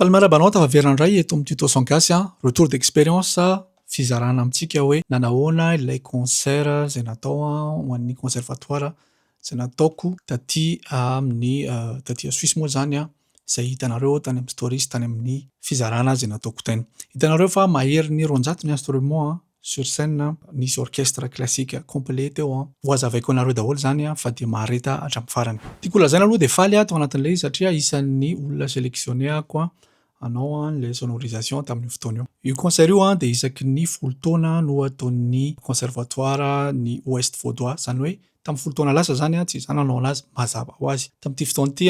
Faly miarahaba anao tafaverina indray eto amin'ny Tuto Son Gasy a! Retour d'expérience, fizarana amintsika hoe nanahoana ilay concert izay natao ho an'ny conservatoire izay nataoko taty amin'ny taty à Suisse moa izany a, izay hitanareo tany amin'ny stories tany amin'ny fizarana izay nataoko tany. Hitanareo fa mahery ny 200 ny instrument sur scène, nisy orchestre classique complet teo an. Ho hazavaiko anareo daholo izany fa dia mahareta hatramin'ny farany. Tiako ho lazaina aloha dia faly aho tao anatin'ilay izy satria isan'ny olona sélectionné ako hanao an'ilay sonorisation tamin'io fotoana io. Io concert io dia isaky ny 10 taona no ataon'ny conservatoire ny Ouest Vaudois, izany hoe tamin'ny 10 taona lasa izany tsy izaho nanao anazy mazava ho azy. Tamin'ity fotoana ity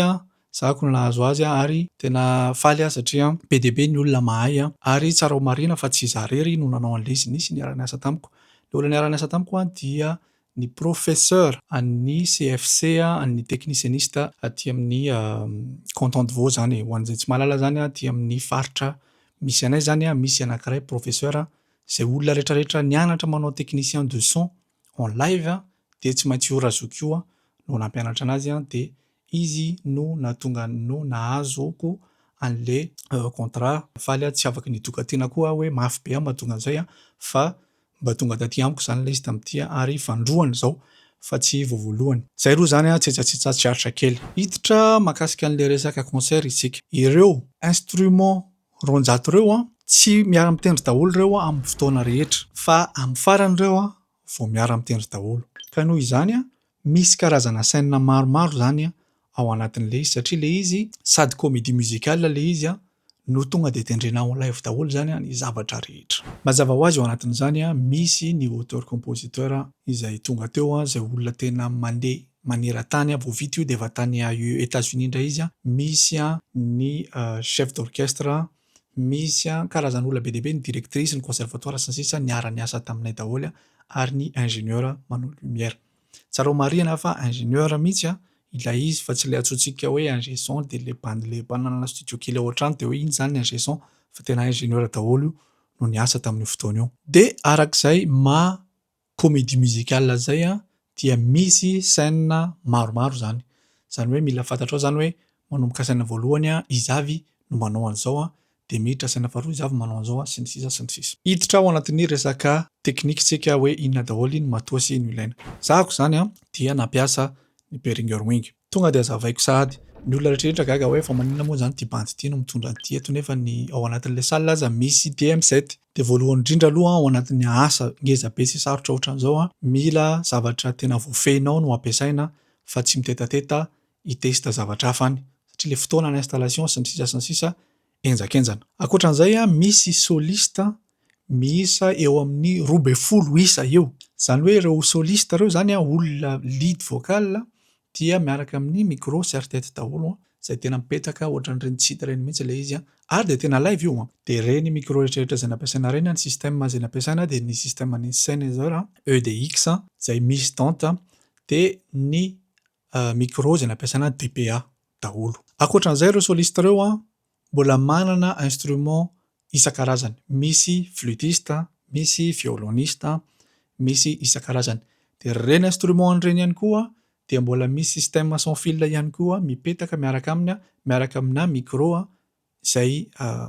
izaho no nahazo azy ary tena faly aho satria be dia be ny olona mahay ary tsara ho marihina fa tsy izaho irery no nanao an'ilay izy, nisy niara-niasa tamiko. Ilay olona niara-niasa tamiko dia ny professeur an'ny CFC an'ny technicianiste aty amin'ny canton de Vaud izany e. Ho an'izay tsy mahalala izany aty amin'ny faritra misy anay izany misy anankiray professeur izay olona rehetrarehetra nianatra manao technicien de son en live dia tsy maintsy io razoky io no nampianatra anazy dia izy no nahatonga no nahazoko an'le contrat. Faly aho tsy afaka nidoka tena koa aho hoe mafy be aho mahatonga an'izay fa mba tonga taty amiko izany ilay izy tamin'ity ary fandroany izao fa tsy vao voalohany. Izay aloha izany tsetsatsetsa tsy aritra kely. Hiditra mahakasika an'ilay resaka concert isika. Ireo instrument 200 ireo tsy miara-mitendry daholo ireo amin'ny fotoana rehetra fa amin'ny farany ireo vao miara-mitendry daholo. Ka noho izany misy karazana scène maromaro izany ao anatin'ilay izy satria ilay izy sady comédie musicale ilay izy no tonga dia tendrena en live daholo izany ny zavatra rehetra. Mazava ho azy ao anatin'izany misy ny auteur compositeur izay tonga teo izay olona tena mandeha maneran-tany vao vita io dia efa tany États-Unis indray izy. Misy ny chef d'orchestre, misy karazan'olona be dia be, ny directrice, ny conservatoire sy ny sisa niara-niasa taminay daholo ary ny ingénieur manao lumière. Tsara ho marihina fa ingénieur mihitsy ilay izy fa tsy ilay antsointsika hoe ingé son dia ilay bandy ilay manana studio kely ao an-trano dia hoe iny izany ny ingé son fa tena ingénieur daholo no niasa tamin'io fotoana io. Dia arak'izay maha comédie musicale izay dia misy scène maromaro izany. Izany hoe mila fantatrao izany hoe manomboka scène voalohany iza avy no manao an'izao dia miditra scène faharoa iza avy manao an'izao sy ny sisa sy ny sisa. Hiditra ao anatin'ny resaka teknika isika hoe inona daholo ny matoa sy ny ilaina. Zahako izany dia nampiasa ny Behringer Wing. Tonga dia hazavaiko sahady. Ny olona rehetrarehetra gaga hoe fa maninona moa izany ity bandy ity no mitondra an'ity eto nefa ny ao anatin'ilay salle aza misy DM7. Dia voalohany indrindra aloha ao anatin'ny asa ngeza be sy sarotra ohatran'izao mila zavatra tena voafehinao no ampiasaina fa tsy mitetateta hitesta zavatra hafa any satria ilay fotoana ny installation sy ny sisa sy ny sisa henjakenjana. Ankoatran'izay misy soliste miisa eo amin'ny 12 isa eo. Izany hoe ireo soliste ireo izany olona lead vocal dia miaraka amin'ny micro serre-tête daholo izay tena mipetaka ohatran'ireny tsy hita ireny mihitsy ilay izy ary dia tena live io. Dia ireny micro rehetrarehetra izay nampiasaina ireny, ny système izay nampiasaina dia ny système ny Sennheiser EDX izay misy dente dia ny micro izay nampiasaina DPA daholo. Ankoatran'izay ireo soliste ireo mbola manana instrument isan-karazany. Misy flûtiste, misy violoniste, misy isan-karazany. Dia ireny instrument ireny ihany koa dia mbola misy système sans fil ihany koa mipetaka miaraka aminy miaraka amina micro izay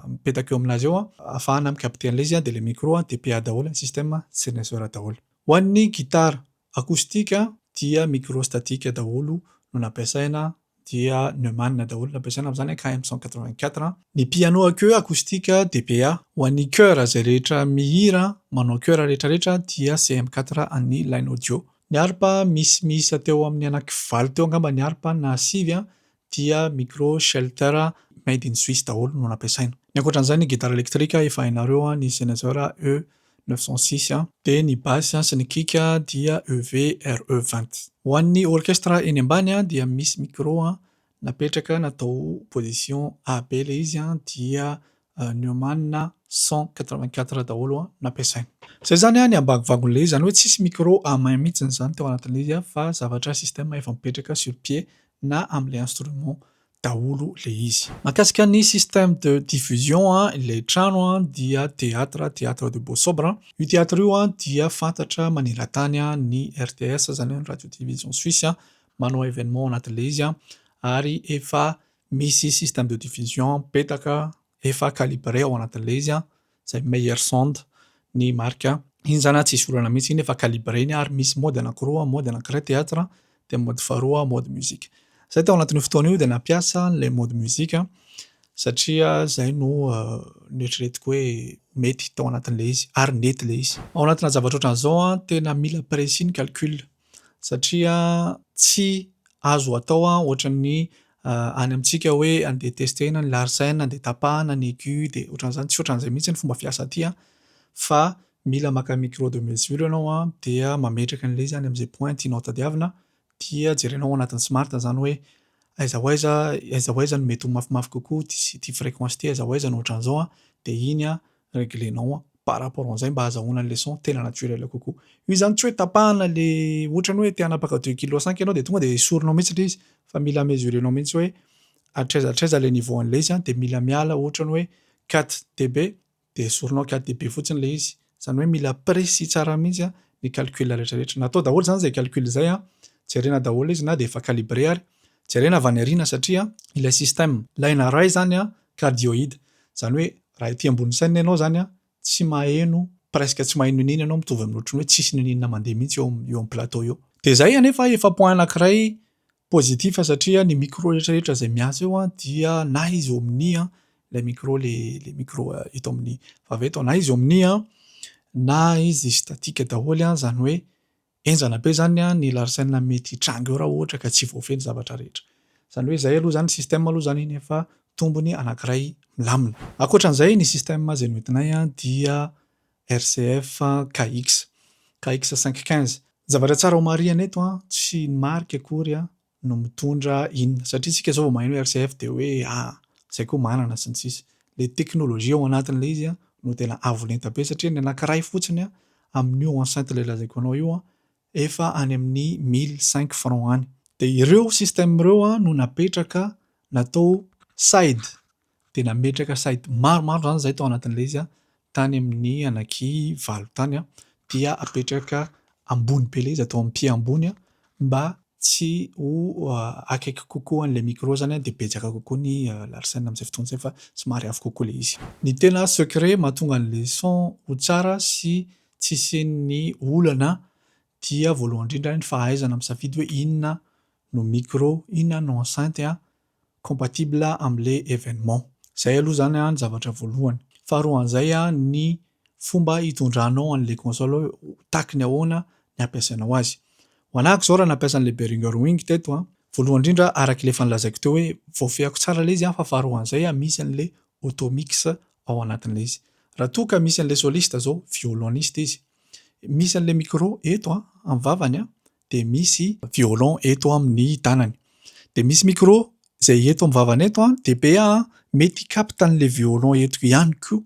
mipetaka eo aminazy eo ahafahana mi-capter an'ilay izy dia ilay micro DPA daholo ny système Sennheiser daholo. Ho an'ny gitara acoustique dia micro statique daholo no nampiasaina dia Neumann daholo nampiasaina amin'izany KM 184. Ny piano à queue acoustique DPA. Ho an'ny chœur izay rehetra mihira manao chœur rehetrarehetra dia CM4 an'ny Line Audio. Ny harpe misy miisa teo amin'ny 8 teo angamba ny harpe na 9 dia micro Shelter made in Suisse daholo no nampiasaina. Ny ankoatran'izay ny guitare électrique efa hainareo ny Sennheiser E 906 dia ny basse sy ny kick dia EV RE 20. Ho an'ny orchestre eny ambany dia misy micro napetraka natao position AB ilay izy dia Neumann 184 daholo nampiasaina. Izay izany ny ambanivangon'ilay izy, izany hoe tsisy micro à main mihitsy izany teo anatin'ilay izy fa zavatra système efa mipetraka sur pied na amin'ilay instrument daholo ilay izy. Mahakasika ny système de diffusion ilay trano dia théâtre, théâtre de Beausobre. Io théâtre io dia fantatra maneran-tany ny RTS izany hoe ny radio télévision suisse manao événement anatin'ilay izy ary efa misy système de diffusion mipetaka. efa calibré ao anatin'ilay izy an, izay Meyer Sound ny marika. Iny izany an tsisy olana mihitsy, iny efa calibré iny ary misy mode anankiroa, mode anankiray théâtre dia mode faharoa mode musique. Zay tao anatin'io fotoana io dia nampiasa an'ilay mode musique satria zay no noeritreretiko hoe mety tao anatin'ilay izy ary nety ilay izy. Ao anatina zavatra ohatran'izao an, tena mila précis ny calcul satria tsy azo atao ohatran'ny any amintsika hoe andeha tester-na ny larsen, andeha tapahana ny aigu dia ohatran'izany, tsy ohatran'izay mihitsy ny fomba fiasa aty an, fa mila maka micro de mesure ianao an, dia mametraka an'ilay izy any amin'izay point tianao tadiavina, dia jerenao ao anatin'ny smart izany hoe aiza ho aiza, aiza ho aiza no mety ho mafimafy kokoa ity sy ity fréquence ity, aiza ho aiza no ohatran'izao an, dia iny an regler-nao an par rapport an'izay mba ahazahoana an'ilay son tena naturel kokoa. Io izany tsy hoe tapahana le ohatrany hoe te hanapaka deux kilo cinq ianao dia tonga dia esorinao mihitsy ilay izy fa mila mesurer-nao mihitsy hoe hatraiza hatraiza ilay niveau an'ilay izy an, dia mila miala ohatrany hoe quatre dB dia esorinao quatre dB fotsiny ilay izy. Izany hoe mila précis tsara mihitsy an ny calcul rehetra rehetra. Natao daholo izany izay calcul izay an, jerena daholo izy na dia efa calibré ary, jerena avy any aoriana satria ilay système line array izany an cardioïde, izany hoe raha ety ambony scène ianao izany an tsy maheno presque tsy maheno n'inona ianao mitovy amin'ny ohatran'ny hoe tsisy n'inona mandeha mihitsy eo eo amin'ny plateau eo. Dia izay anefa efa point anankiray positif satria ny micro rehetra rehetra izay miasa eo an dia na izy omni an, ilay micro le le micro eto amin'ny vava eto, na izy omni an na izy statique daholo an, izany hoe henjana be izany an ny larsen mety hitranga eo raha ohatra ka tsy voafehy ny zavatra rehetra. Izany hoe izay aloha izany système aloha izany iny efa tombony anankiray milamina. Ankoatran'izay ny système izay noentinay an dia RCF KX, KX cinq quinze. Ny zavatra tsara ho marihana eto an, tsy ny marika akory an no mitondra inona, satria isika izao vao maheno hoe RCF dia hoe ah izay koa manana sy ny sisa. Ilay teknolojia ao anatin'ilay izy an no tena avo lenta be satria ny anankiray fotsiny an amin'io enceinte ilay lazaiko anao io an efa any amin'ny mille cinq francs any. Dia ireo système ireo an no napetraka natao side dia nametraka site maromaro izany izahay tao anatin'ilay izy tany amin'ny anaky valo tany dia apetraka ambony be ilay izy atao amin'ny pied ambony mba tsy ho akaiky kokoa an'ilay micro izany dia betsaka kokoa ny larsen amin'izay fotoana izay fa somary avo kokoa ilay izy. Ny tena secret mahatonga an'ilay son ho tsara sy tsy hisian'ny olana dia voalohany indrindra ny fahaizana misafidy hoe inona no micro, inona no enceinte compatible amle événement. Zay aloha zany ny zavatra voalohany. Faharoa an'izay ny fomba hitondranao an'le console hoe tahaky ny ahoana ny ampiasainao azy. Ho anahako zao raha nampiasa an'le Behringer Wing teto an, voalohany indrindra araka ilay efa nolazaiko teo hoe voafehako tsara ilay izy an, fa faharoa an'izay misy an'le automix ao anatin'ilay izy. Raha toa ka misy an'le soliste zao, violoniste izy, misy an'le micro eto an, amin'ny vavany an, dia misy violon eto amin'ny tanany. Dia misy micro izay eto amin'ny vavany eto an, dia be an, mety hi-capte an'ilay violon eto ihany koa.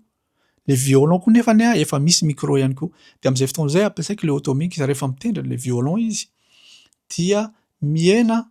Ilay violon koa nefany an, efa misy micro ihany koa. Dia amin'izay fotoana izay ampiasaiko ilay automix, rehefa mitendry an'ilay violon izy dia mihena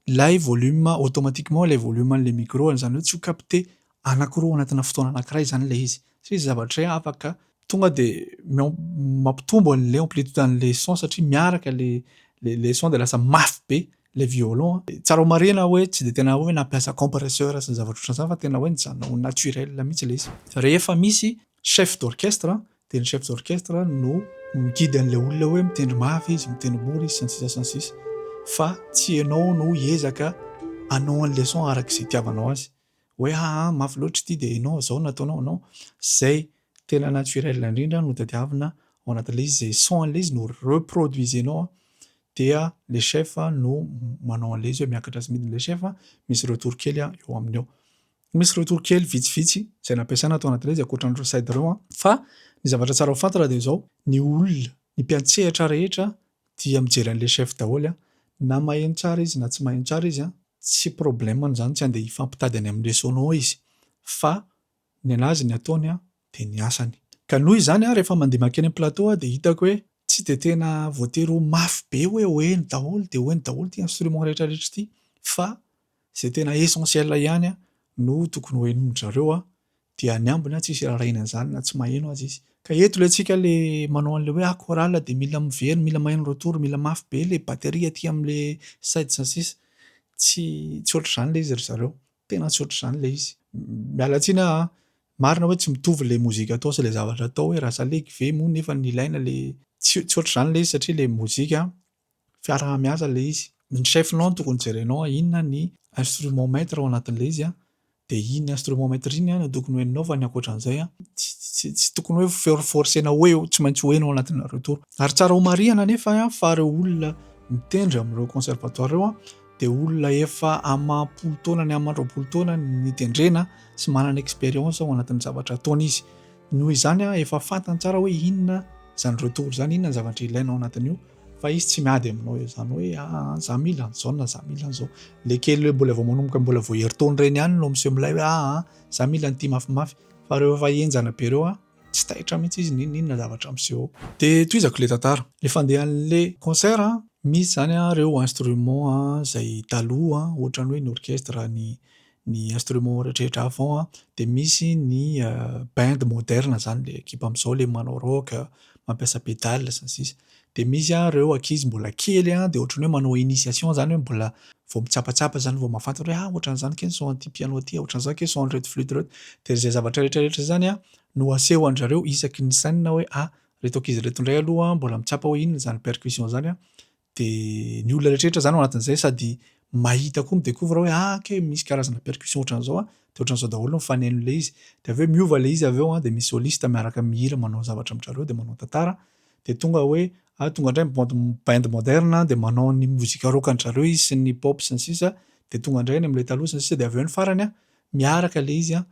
ilay volume automatiquement ilay volume an'ilay micro, izany hoe tsy ho capter anankiroa ao anatina fotoana anankiray izany ilay izy. Satria zavatra izay afaka tonga dia mampitombo an'ilay amplitude an'ilay son satria miaraka ilay ilay son dia lasa mafy be ilay violon. Tsara ho marihina hoe tsy dia tena hoe nampiasa compresseur sy ny zavatra ohatran'izany fa tena hoe nijanona ho naturel mihitsy ilay izy. Rehefa misy chef d'orchestre dia ny chef d'orchestre no mi-guide an'ilay olona hoe mitendry mafy izy, mitendry mora izy sy ny sisa sy ny sisa fa tsy ianao no hiezaka hanao an'ilay son araka izay itiavanao azy. Hoe aa mafy loatra ity dia ianao zao no ataonao, non, zay tena naturel indrindra no tadiavina ao anatin'ilay izy, zay son an'ilay izy no reproduiser-nao an, dia le chef no manao an'ilay izy hoe miakatra sy midina ilay chef, misy retour kely eo aminy eo. Misy retour kely vitsivitsy izay nampiasaina tao anatin'ilay izy ankoatran'ireo side ireo an, fa ny zavatra tsara ho fantatra dia izao, ny olona, ny mpiantsehatra rehetra dia mijery an'ilay chef daholo an, na maheno tsara izy na tsy maheno tsara izy an, tsy problème-ny izany tsy handeha hifampitady any amin'ilay sono izy fa ny an'azy ny ataony an dia ny asany. Ka noho izany an rehefa mandeha mankeny amin'ny plateau aho dia hitako hoe tsy dia tena voatery ho mafy be hoe ho heno daholo dia ho heno daholo ity instrument rehetra rehetra ity fa izay tena essentiel ihany an no tokony ho henoin-dry zareo an dia ny ambiny an tsisy iraharahiana an'izany na tsy maheno aza izy. Ka eto ilay tsika le manao an'ilay hoe ah chorale dia mila miverina, mila maheno retour, mila mafy be ilay batterie aty amin'ilay side sy ny sisa. Tsy tsy ohatr'izany ilay izy ry zareo. Tena tsy ohatr'izany ilay izy. Miala tsiny aho an, Marina hoe tsy mitovy le mozika atao sy le zavatra atao hoe raha salegy ve moa nefa ny ilaina le tsy tsy ohatr'izany le izy satria le mozika fiaraha-miasa le izy. Ny chef-nao no tokony jerenao inona ny instrument maître ao anatin'le izy an, dia iny instrument maître iny no tokony ho henonao fa ny ankoatran'izay an, tsy tsy tokony hoe for-forcena hoe tsy maintsy ho heno ao anatin'ny retour. Ary tsara ho marihana anefa fa ireo olona mitendry amin'ireo conservatoire ireo an, dia olona efa amam-polo taona ny aman-droapolo taona nitendrena sy manana expérience ao anatin'ny zavatra ataony izy. Noho izany an, efa fantany tsara hoe inona izany retour izany, inona ny zavatra ilaina ao anatin'io. Fa izy tsy miady aminao eo izany hoe aa za mila an'izao na za mila an'izao. Le kely le mbola vao manomboka mbola vao herintaona ireny ihany no miseho milay hoe aa za mila an'ity mafimafy. Fa reo efa henjana be reo an, tsy taitra mihitsy izy n'inon'inona zavatra miseho ao. De tohizako le tantara. Le fandehan'le concert an, misy zany an reo instrument an zay taloha ohatran'ny hoe ny orchestre, ny ny instrument rehetrarehetra hafa ao an, de misy ny band moderne zany le ekipa am'zao le manao rock, mampiasa pédale sy ny sisa. De misy an reo ankizy mbola kely an de ohatran'ny hoe manao initiation zany hoe mbola vao mitsapatsapa zany vao mahafantatra hoe ah ohatran'izany kay ny son an'ity piano ty, ohatran'izany kay son an'ireto flûte ireto. De zay zavatra rehetrarehetra zay zany an no aseho an-drareo isaky ny scène hoe ah reto ankizy reto indray aloha mbola mitsapa hoe inona zany percussion zany an, de ny olona rehetrarehetra zany ao anatin'izay sady mahita koa mi-decouvre hoe ah kay misy karazana percussion ohatran'izao an, de ohatran'izao daholo ny fanenon'ilay izy. De avy eo miova ilay izy avy eo an, de misy soliste miaraka mihira manao zavatra amin-dRareo de manao tantara, de tonga hoe ah tonga indray ny bande band moderne de manao ny mozika rock an-dRareo izy sy ny pop sy ny sisa, de tonga indray any amin'ilay taloha sy ny sisa, de avy eo ny farany an miaraka ilay izy an,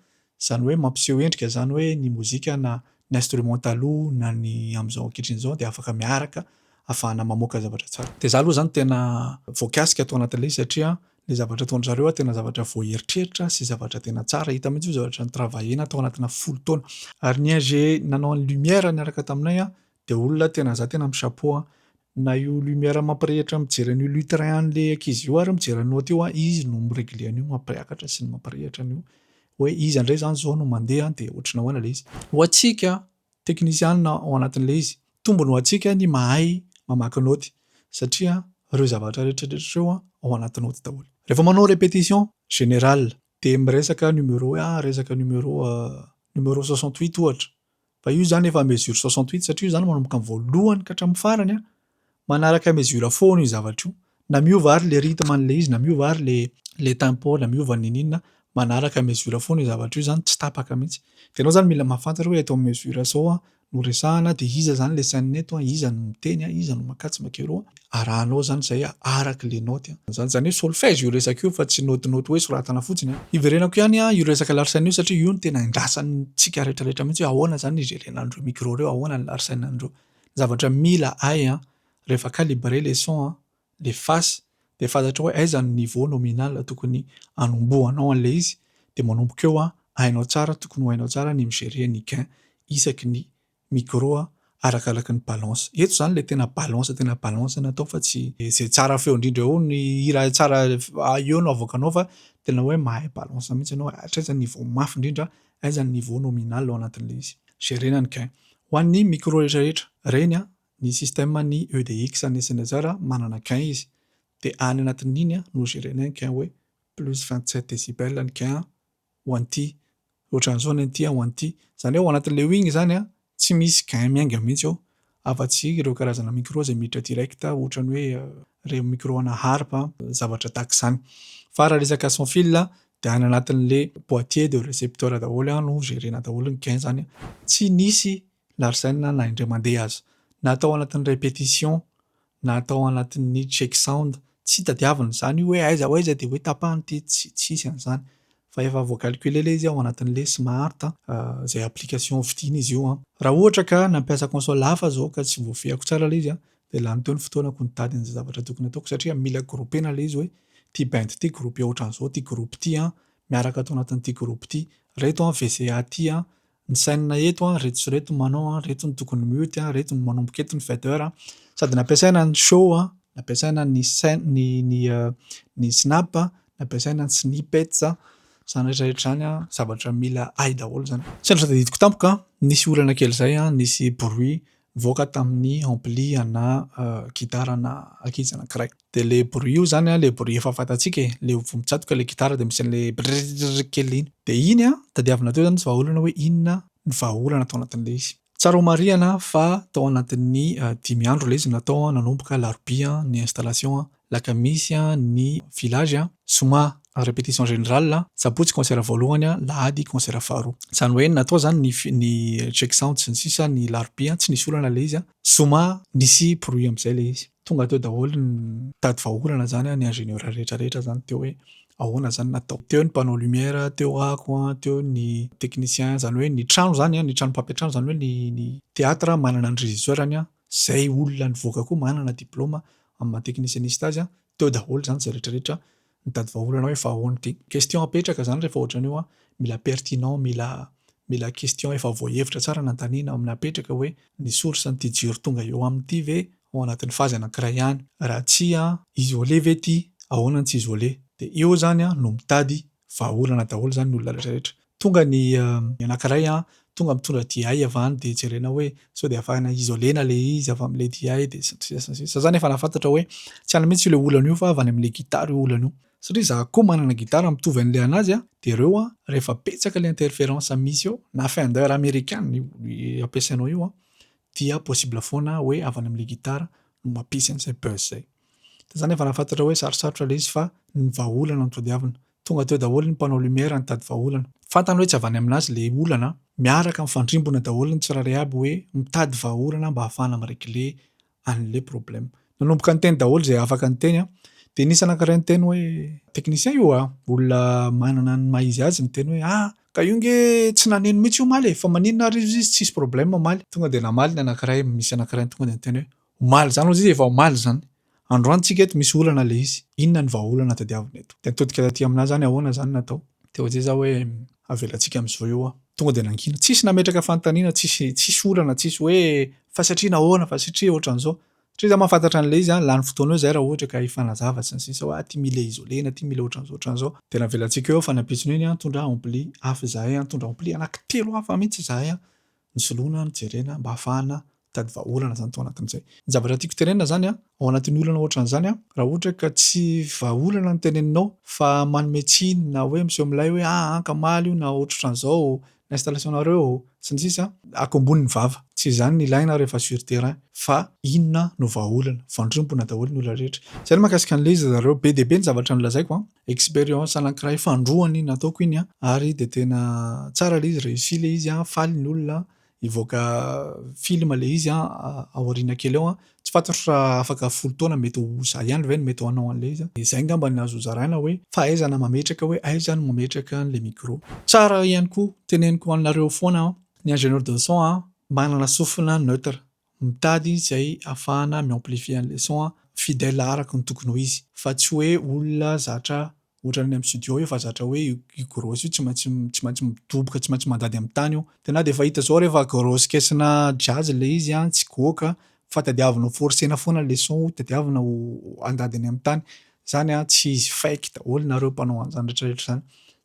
Izany hoe mampiseho endrika izany hoe ny mozika na ny instrument taloha na ny amin'izao ankehitriny izao dia afaka miaraka ahafahana mamoaka zavatra tsara. Dia za aloha izany tena voakasika tao anatin'ilay izy satria ilay zavatra ataon-dry zareo tena zavatra voaeritreritra sy zavatra tena tsara. Hita mihitsy hoe zavatra ni-travailler-na tao anatina 10 taona. Ary ny ingé nanao ny lumière niaraka taminay dia olona tena za tena mi-chapeau an. Na io lumière mampirehitra mijery an'io lutrin an'le ankizy io ary mijery an'i note io an, izy no mi-regler an'io mampiakatra sy ny mampirehitra an'io hoe iza indray zany zao no mandeha dia ohatry ny ahoana ilay izy. Ho antsika teknisianina ao anatin'ilay izy, tombony ho antsika ny mahay mamaky naoty satria ireo zavatra rehetra rehetra ireo ao anaty naoty daholo. Rehefa manao répétition générale dia miresaka numéro hoe ah resaka numéro numéro 68 ohatra. Fa io izany efa mesure 68 satria io izany manomboka amin'ny voalohany ka hatramin'ny farany an, manaraka mesure foana io zavatra io. Na miova ary le rythme an'ilay izy, na miova ary le le tempo, na miova n'inon'inona, manaraka mesure foana io zavatra io izany, tsy tapaka mihitsy. Dia ianao izany mila mahafantatra hoe eto amin'ny mesure zao an no resahana dia iza izany le scène eto an, iza no miteny an, iza no makatsy makeroa. Arahanao izany izay araka le naoty an. Izany izany hoe solfège io resaka io fa tsy naotinaoty hoe soratana fotsiny an. Hiverenako ihany an io resaka larsen io satria io no tena andrasantsika rehetrarehetra mihitsy hoe ahoana izany ny hi-gérer-na an'ireo micro ireo, ahoana ny larsen an'ireo. Ny zavatra mila hay an, rehefa calibrer le son an, le face, dia fantatrao hoe aiza ny niveau nominal tokony hanombohanao an'ilay izy, dia manomboka eo an, hainao tsara, tokony ho hainao tsara ny mi-gérer ny gain isaky ny micro arakaraka ny balance. Eto zany le tena balance tena balance natao fa tsy zay tsara feo indrindra eo ny hira tsara eo no avoakanao fa tena hoe mahay balance mihitsy ianao hatraiza ny niveau mafy indrindra, aiza ny niveau nominal ao anatin'ilay izy. Gérer-na ny gain. Ho an'ny micro rehetra rehetra, ireny ny système ny EDX ny Sennheiser manana gain izy dia any anatin'iny no gérer-na ny gain hoe plus 27 décibel ny gain ho an'ity, ohatran'izao ny an'ity ho an'ity. Izany hoe ao anatin'ilay wing izany an, tsy misy gain miainga mihitsy ao, afa-tsy ireo karazana micro izay miditra direct ohatran'ny hoe ireo micro ana harpe, zavatra tahaka izany. Fa raha resaka sans fil dia any anatin'ilay boîtier de récepteur daholo no gérer-na daholo ny gain izany. Tsy nisy Larsen na indray mandeha aza, na tao anatin'ny répétition na atao anatin'ny check sound, tsy tadiavina izany io hoe aiza ho aiza dia hoe tapahana ity, tsy tsisy an'izany fa efa voa-calculer ilay izy ao anatin'ilay smart izay application vidiana izy io an. Raha ohatra ka nampiasa console hafa zao ka tsy voafehiko tsara ilay izy an, dia lany teo ny fotoanako nitady an'izay zavatra tokony hataoko satria mila grouper-na ilay izy hoe ity band ity grouper ohatran'izao, ity groupe ity an miaraka ato anatin'ity groupe ity, reto an VCA ity an Ny scène eto an, reto sy reto manao an, reto no tokony mute an, reto no manomboka eto ny fader an. Sady nampiasaina ny show an, nampiasaina ny scène ny ny ny snap an, nampiasaina ny snippets an, izany rehetra rehetra izany an zavatra mila hay daholo izany. Sendra tadidiko tampoka an, nisy olana kely izay an, nisy bruit. nivoaka tamin'ny ampli ana gitara ana ankizy anankiray. Dia ilay bruit io izany an, ilay bruit efa fantatsika e, ilay vao mitsatoka ilay gitara dia misy an'ilay brrrr kely iny. Dia iny an, tadiavina teo izany ny vahaolana hoe inona ny vahaolana tao anatin'ilay izy. Tsara ho marihana fa tao anatin'ny dimy andro ilay izy natao nanomboka alarobia ny installation, alakamisy ny village, zoma répétition générale, sabotsy concert voalohany, lahady concert faharoa. Izany hoe natao izany ny ny check sound sy ny sisa ny alarobia tsy nisy olana ilay izy, zoma nisy bruit amin'izay ilay izy. Tonga teo daholo ny nitady vahaolana izany ny ingénieur rehetra rehetra izany teo hoe ahoana izany no atao. Teo ny mpanao lumière, teo ako, teo ny technicien izany hoe ny trano izany, ny trano mpampiantrano izany hoe ny ny théâtre manana ny régisseur-ny, izay olona nivoaka koa manana diplôme amin'ny maha technicianiste azy, teo daholo izany izay rehetra rehetra nitady vahaolana hoe fa ahoana ity. Question apetraka izany rehefa ohatran'io an, mila pertinent, mila mila question efa voahevitra tsara nanontaniana amin'ny apetraka hoe ny source an'ity jiro tonga eo aminy ity ve ao anatin'ny phase anankiray ihany? Raha tsia, isolé ve ity? Ahoana ny tsy isolé? Dia eo izany no mitady vahaolana daholo izany ny olona rehetra rehetra. Tonga ny anankiray an, tonga mitondra DI avy any dia jerena hoe sao dia afahana isoler-na ilay izy avy amin'ilay DI dia sy ny sisa sy ny sisa. Za zany efa nahafantatra hoe tsy any mihitsy ilay olana io fa avy any amin'ilay gitara io olana io. Satria za koa manana gitara mitovy an'ilay anazy an, dia ireo an rehefa betsaka ilay interference misy eo, na Fender amerikana io ampiasainao io an, dia possible foana hoe avy any amin'ilay gitara no mampisy an'izay buzz izay. Dia zany efa nahafantatra hoe sarosarotra ilay izy fa ny vahaolana no tadiavina. Tonga teo daholo ny mpanao lumière nitady vahaolana. Fantany hoe tsy avy any aminazy le olana, miaraka mifandrimbona daholo ny tsirairay aby hoe mitady vahaolana mba ahafahana mi-regler anle problème. Nanomboka niteny daholo izay afaka niteny an, dia nisy anankiray niteny hoe, technicien io an, olona manana ny maha izy azy niteny hoe ah ka io nge tsy naneno mihitsy io omaly e, fa maninona ary izy tsisy problème omaly. Tonga dia namaly ny anankiray, misy anankiray tonga dia niteny hoe Omaly izany hozy izy efa omaly izany. Androany tsika eto misy olana ilay izy. Inona ny vahaolana tadiavina eto? Dia nitodika taty aminà izany ahoana izany no atao? Dia hozy izaho hoe avelantsika amin'izao io aho. Tonga dia nangina. Tsisy nametraka fanontaniana, tsisy tsisy olana, tsisy hoe fa satria nahoana, fa satria ohatran'izao. Satria izaho mahafantatra an'ilay izy an, lany fotoana eo izahay raha ohatra ka hifanazava sy ny sisa hoe ah ity mila isoler-na, ity mila ohatran'izao ohatran'izao. Dia navelantsika eo fa ny ampitson'iny an, nitondra ampli hafa izahay an, nitondra ampli anankitelo hafa mihitsy izahay an. Nisoloana, nijerena mba hahafahana mitady vahaolana izany tao anatin'izay. Ny zavatra tiako tenenina izany an, ao anatin'ny olana ohatran'izany an, raha ohatra ka tsy vahaolana no teneninao fa manome tsiny na hoe miseho milay hoe aa ankamaly io na ohatrohatran'izao ny installation-nareo sy ny sisa, akombony ny vava. Tsy izany no ilaina rehefa sur terrain fa inona no vahaolana. Voandrimbona daholo ny olona rehetra. Izay ny mahakasika an'ilay izy ry zareo. Be dia be ny zavatra nolazaiko an. Expérience anankiray fandroany nataoko iny an, ary dia tena tsara ilay izy, réussi ilay izy an, faly ny olona, hivoaka film ilay izy an aoriana kely eo an, tsy fantatro raha afaka folo taona mety ho za ihany ve no mety ho hanao an'ilay izy an, dia izay angamba no azo zaraina hoe fahaizana mametraka hoe aiza no mametraka an'ilay micro. Tsara ihany koa teneniko anareo foana an, ny ingénieur de son an manana sofina neutre, mitady izay ahafahana mi-amplifier an'ilay son fidèle araka ny tokony ho izy fa tsy hoe olona zatra ohatran'ny amin'ny studio efa zatra hoe io grosse io tsy maintsy tsy maintsy midoboka tsy maintsy mandady amin'ny tany io dia na dia efa hita zao rehefa grosse caisse-na jazz ilay izy an tsy goaka fa tadiavina ho forcer-na foana ilay son tadiavina ho handady any amin'ny tany Zany an, tsy izy fake daholo nareo mpanao an'izany rehetra rehetra izany.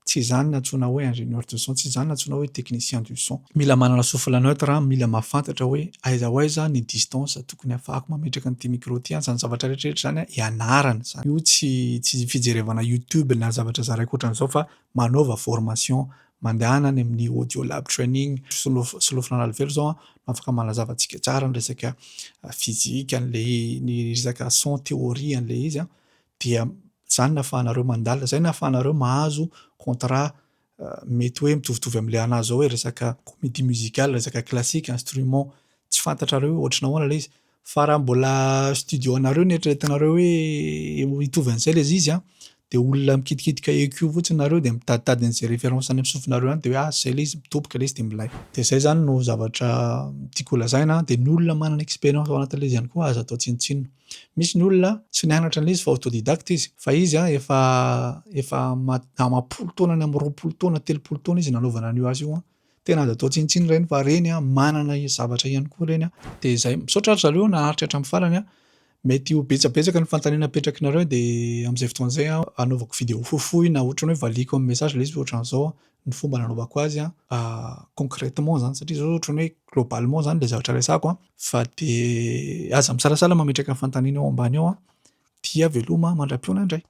Tsy izany no antsoina hoe ingénieur de son, tsy izany no antsoina hoe technicien du son. Mila manana souffle neutre an, mila mahafantatra hoe aiza ho aiza ny distance tokony ahafahako mametraka an'ity micro ity an, izany zavatra rehetra rehetra izany an, ianarana izany. Io tsy tsy fijerevana youtube na zavatra zaraiko ohatran'izao fa manaova formation, mandehana any amin'ny audio lab training, Solofo Ranalivelo izao an no afaka manazava antsika tsara ny resaka physique an'ilay ny resaka son théorie an'ilay izy an, dia izany no ahafahanareo mandalina, izay no ahafahanareo mahazo contrat mety hoe mitovitovy amin'ilay anah izao hoe resaka comédie musicale, resaka classique, instrument tsy fantatrareo hoe ohatry ny ahoana ilay izy Fa raha mbola studio anareo no eritreretinareo hoe hitovy an'izay ilay izy an, dia olona mikitikitika EQ fotsiny nareo dia mitaditady an'izay référence any amin'ny sofinareo any dia hoe ah izay ilay izy, midoboka ilay izy dia milay. Dia izay izany no zavatra tiako holazaina, dia ny olona manana expérience ao anatin'ilay izy ihany koa aza atao tsinontsinona. Misy ny olona tsy nianatra an'ilay izy fa autodidacte izy, fa izy an efa efa amam-polo taonany amin'ny 20 taona, 30 taona izy nanaovana an'io asa io an, Tena aza atao tsinontsinona ireny fa reny an, manana zavatra ihany koa ireny an. Dia izay. Misaotra ry zareo naharitra hatramin'ny farany an. Mety ho betsabetsaka ny fanontaniana apetrakinareo, dia amin'izay fotoana izay anaovako vidéo fohifohy na ohatrany hoe valiako amin'ny message ilay izy hoe ohatran'izao ny fomba nanaovako azy concrètement zany, satria zao ohatrany hoe globalement zany ilay zavatra resahako. Fa dia aza misalasala mametraka ny fanontaniana ao ambany ao. Dia veloma mandra-pihaona indray.